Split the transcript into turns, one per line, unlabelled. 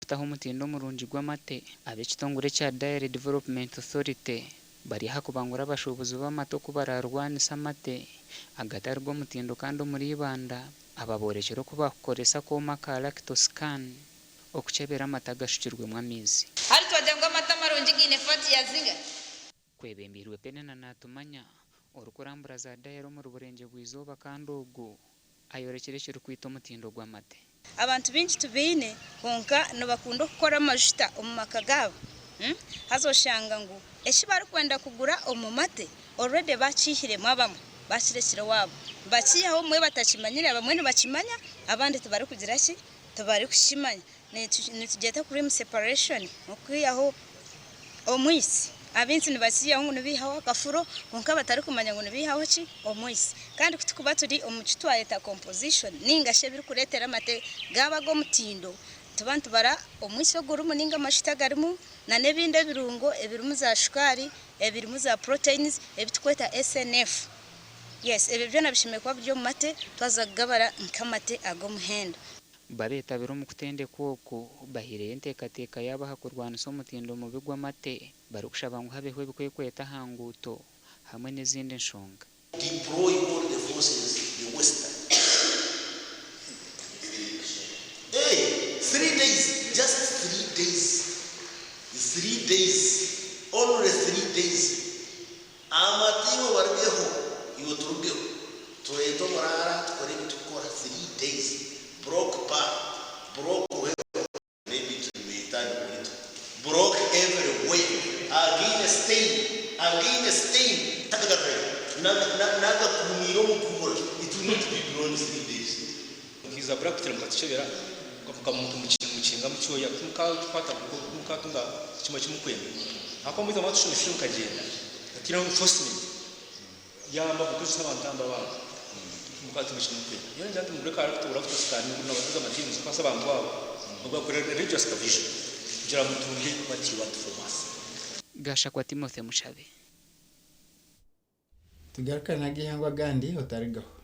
Okutaho omutindo murungi gw'amate, ab'ekitongore ekya Dairy Development Authority bari aha kubangura abashuubuzi b'amate oku baraarwanise amate agatari g'omutindo kandi omuri Ibanda aba boorekire oku baakukoresa akooma ka Lactoscan okukyebera amate agashukirwemu amaizi.
Hati twagira ngu amate amarungi gaine fat ya zinga.
Kwebembeirwe Penina Natumanya, orikurambura za dayari omuri Burengyerwa-izooba kandi ogu ayorekire ekirikwita omutindo gw'amate.
Abantu baingi tubaine kwonka nibakunda okukora amajuta omu maka gaabo haza oshanga ngu eki barikwenda kugura omu mate already bakiihiremu abamwe bakirekire owaabo nibakiihaho obumwe batakimanyire abamwe nibakimanya abandi tibarikugira ki tibarikukimanya nitugyeta cream separation okwihaho omwitsi. Abaingi nibakiihaho ngu nibaihaho akafuro kwonka batarikumanya ngu nibaihaho ki? Omwitsi. Kandi ku turikuba turi omu ki twayeta composition nainga shi ebirikureetera amate gaaba ag'omutindo, nituba nitubara omwitsi ogurimu nainga amajuta agarimu n'ebindi ebirungo ebirimu za shukaari, ebirimu za proteins ebi turikweta SNF. Yes, ebyo byona bishemereire kuba biri omu mate twaza kugabara nk'amate ag'omuhendo.
Babetabire omu kutendekwa oku bahaireyo enteekateeka yaabo aha kurwanisa omutindo mubi gw'amate barikushaba ngu habeho ebikwekweto aha nguuto hamwe n'ezindi nshonga.
Deploy all the forces the western Hey 3 days just 3 days 3 days only 3 days Amate iwe barugeho iwe turugeho Twete omurara tukore ebi tukukora 3 days Broke bar broke where maybe turibeeta nikurito Broke everywhere again stain again stain Takagarurayo nagakuumiire omu kubura It will not be beyond 3 days.
Mukiiza bura kugira mukatukyebera mukingamu kyoya timukakwata timukatunga kimwe kimukwenda ahakuba mwija mwatushomesa mukagyenda hatiineho enforcement yamba kukozesa abantu aba baabo timukatunga ekimukwenda. Nyowe ningira nti mugure ka lactoscan mugure na amadiini muzikwase abantu abo bakore religious supervision kugira mutunge what you want from us.
Gashakwa Timothy Mushabe.
Tugarukane ag'eihangwe agandi otarigaho.